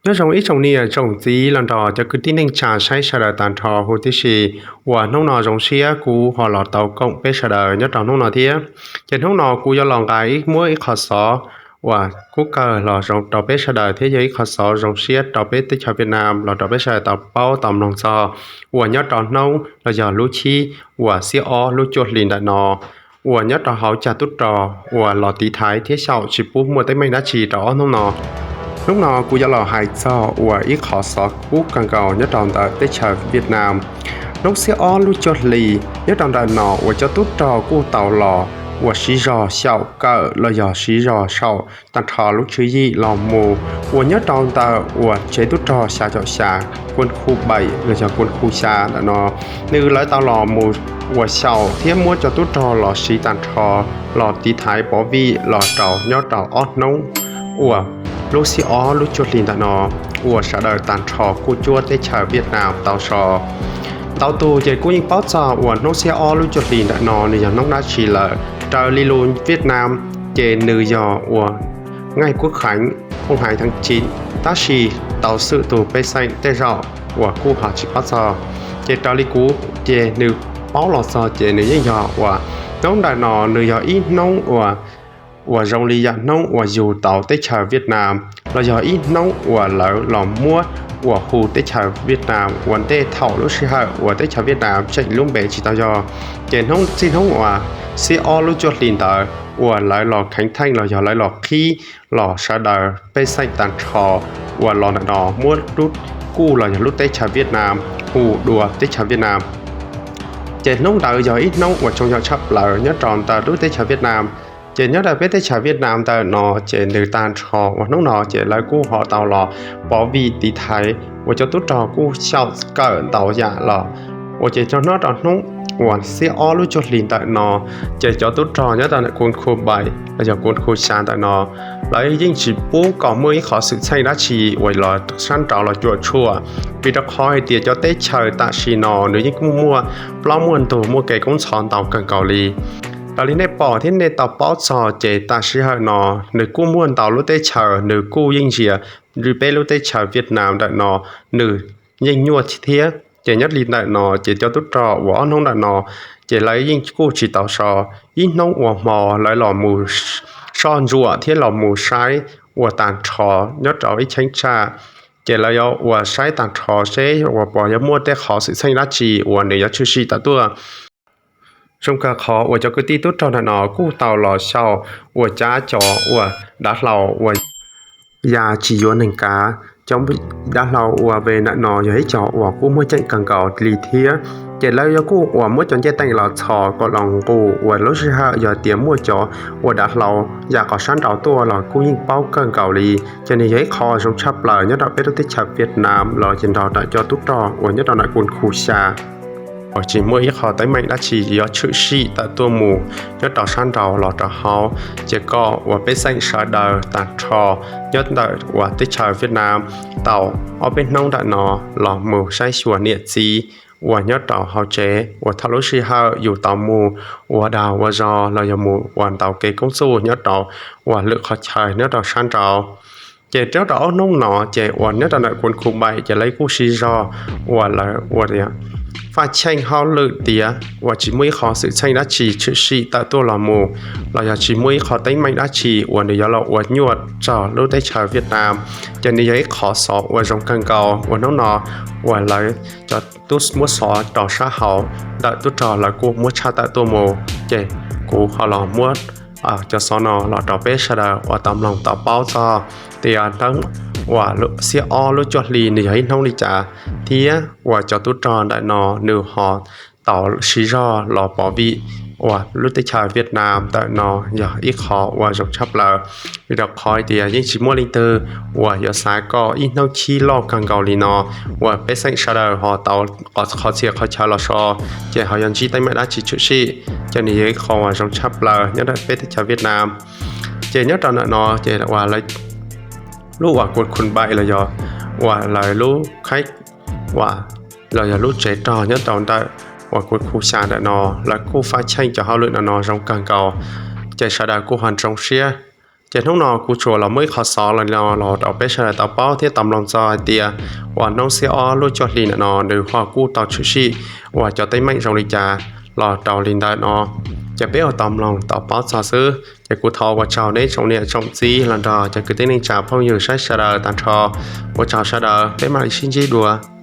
Nyob zoo ib tsoom niam tsoom txiv los nrog cov kwv tij neej tsa saib sawv daws tag nrho huv tib si, uas hnub no zoo siab kuv ho los tau koom peb sawv daws nyob rau hnub no thiab. Ces hnub no kuv yuav los nqa ib muab ib qho xov uas kub kawg los zoo rau peb sawv daws thiab yog ib qho xov zoo siab rau peb teb chaws Vietnam los rau peb sawv daws tau paub tau mloog txog uas nyob rau hnub los yog lub chib uas xiab ob lub cuaj hli ntawm no uas nyob rau hauv cag tub rog uas los tiv thaiv thiab xyaum tsis pub muaj teeb meem dab tsi rau ob hnub no. Hnub no kuv yuav los hais txog uas ib qho xov kub kawg nkaus nyob rau ntawm teb chaws Vietnam. Hnub xiab ob lub cuaj hli nyob rau ntawm no uas cov tub rog kuj tau los uas siv zog xyaum kawm los yog siv zog xyaum tag nrho lub tswv yim los mus uas nyob rau ntawm uas tsev tub rog xya caum xya, quân khu bảy los yog quân khu xya ntawm no, nws lawv tau los mus uas xyaum thiab muab cov tub rog los siv tag nrho los tiv thaiv pov vij los rau nyob rau ob hnub uas lub xiab ob lub cuaj hli ntawm no uas sawv daws tag nrho kuj cuab teb chaws Vietnam tau so. Ntau tus ces kuj yeej paub txog uas hnub xiab ob lub cuaj hli ntawm no nws yog hnub dab tsi lawm. Raws li lus Vietnam ces nws yog uas ngày Quốc khánh, mùng hai tháng chín, tab sis tau xwm tus pej xeem tej zaum uas kuj ho tsis paub txog. Ces raws li kuv ces nws paub los txog ces nws yeej yog uas hnub ntawm no nws yog ib hnub uas uas zoo li yam hnub uas yug tau teb chaws Vietnam los yog ib hnub uas lawv los muab uas hu teb chaws Vietnam uas ntej thaum lub sij hawm uas teb chaws Vietnam tseem lub npe tsis tau yog. Ces hnub txij hnub uas xiab ob lub cuaj hli ntawd uas lawv los kheev theej los yog lawv los qhib los sawv daws pej xeem tag nrho uas los ntawm no muab lub kuj los yog lub teb chaws Vietnam hu dua teb chaws Vietnam. Ces hnub ntawd yog ib hnub uas tsaug yog tshaj plaws nyob rau ntawm lub teb chaws Vietnam. Ces nyob rau peb teb chaws Vietnam ntawm no ces nws tag nrho uas hnub no ces lawv kuj ho tau los pov vij tiv thaiv uas cov tub rog kuj xyaum kawm ntau yam los uas ces rau hnub rau hnub uas xiab ob lub cuaj hli ntawm no ces cov tub rog nyob rau ntawm quân khu bảy los yog quân khu xya ntawm no lawv yeej tsis pub kom muaj ib qho xwm txheej dab tsi uas los sab nraud los cuam tshuam, vim rau qhov hais tias cov teb chaws tam sim no nws yeej kuj muaj plaub muaj ntug muaj kev kub ntxhov ntau kawg nkaus li. Raws li nej pom thiab nej tau paub txog ces tam sim hawm no nws kuj muaj ntau lub teb chaws nws kuj yeej ntsia li peb lub teb chaws Vietnam ntawm no nws yeej nyuaj thiab. Ces nyob li ntawm no ces cov tub rog uas ob hnub ntawm no ces lawv yeej kuj tsis tau so, ib hnub uas hmo lawv los mus soj ntsuam thiab los mus saib uas tag nrho nyob rau ib cheeb tsam, ces lawv yuav uas saib tag nrho seb uas puas yuav muaj tej qhov xwm txheej dab tsi uas nws yuav tshwm sim tawm tuaj. Zoo kawg qhov uas cov kwv tij tub rog ntawm no kuj tau los xyaum uas cab cov uas dav hlau uas ya tsis yuav neeg kav, cov dav hlau uas ve ntawm no yog ib co uas kuj muaj ceem kawg nkaus li thiab. Ces lawv yuav kuj uas muab cov ncej teem los txhos kom los nqus uas lub sij hawm yog tias muaj cov uas dav hlau ya qhov sab nraud tuaj los kuj yeej paub kawg nkaus li. Ces nws yog ib qho zoo tshaj plaws nyob rau peb lub teb chaws Vietnam los ces nrog rau cov tub rog uas nyob rau ntawm quân khu xya uas tsis muaj ib qho teeb meem dab tsi yuav tshwm sim tawm tuaj mus nyob rau sab nraud los rau hauv. Ces kom uas pej xeem sawv daws tag nrho nyob ntawm uas teb chaws Vietnam tau ob peb hnub ntawm no los mus saib xyuas niam txiv uas nyob rau hauv tsev uas thaum lub sij hawm yus tau mus ua dag ua zog los yog mus uas ntaus kev koob txuj nyob rau uas lwm qhov chaw nyob rau sab nraud. Ces nyob rau ob hnub no ces uas nyob rau ntawm quân khu bảy ces lawv kuj siv zog uas lawv ua faj cheej hauj lwm tiav uas tsis muaj ib qho xwm txheej dab tsi tshwm sim tawm tuaj los mus los yog tsis muaj ib qho teeb meem dab tsi uas nws yuav los ua nyuaj rau lub teb chaws Vietnam. Ces nws yog ib qho xov uas zoo kawg nkaus uas hnub no uas lawv cov tub muab xov rau sab hauv ntawm tub rog lawv kuj muab tshaj tawm tuaj mus. Ces kuv ho los muab cov xov no los rau peb sawv daws uas tau mloog tau paub txog tias hnub uas xiab ob lub cuaj hli nws yog ib hnub li cas thiab uas cov tub rog ntawm no nws ho tau siv zog los pov vij uas lub teb chaws Vietnam ntawm no yog ib qho uas zoo tshaj plaws. Vim rau qhov tias yeej tsis muaj leej twg uas yuav xav kom ib hnub chib loj kawg nkaus li no uas pej xeem sawv daws ho tau qhov txhia qhov chaw los so ces ho yuav ntsib teeb meem dab tsi tshwm sim. Ces nws yog ib qho uas zoo tshaj plaws nyob rau peb teb chaws Vietnam. Ces nyob rau ntawm no ces uas lub uas quân khu bảy los yog uas lawv lub khaib uas los yog lub tsev rog nyob rau ntawm uas quân khu xya ntawm no lawv kuj faj cheej cov hauj lwm no no zoo kawg nkaus. Ces sawv daws kuj ho zoo siab Ces hnub no kuv tsuas los muab ib qho xov los no los rau peb sawv daws tau paub thiab tau mloog txog hais tias uas hnub xiab ob lub cuaj hli ntawm no nws ho kuj tau tshwm sim uas cov teeb meem zoo li cas los rau li ntawm no. Ces peb ua tau mloog tau paub txog xwb. Ces kuv thov ua tsaug neb tsoom niam tsoom txiv los nrog cov kwv tij neej tsa phooj ywg saib sawv daws tag nrho. Ua tsaug sawv daws, peb mam li sib ntsib dua.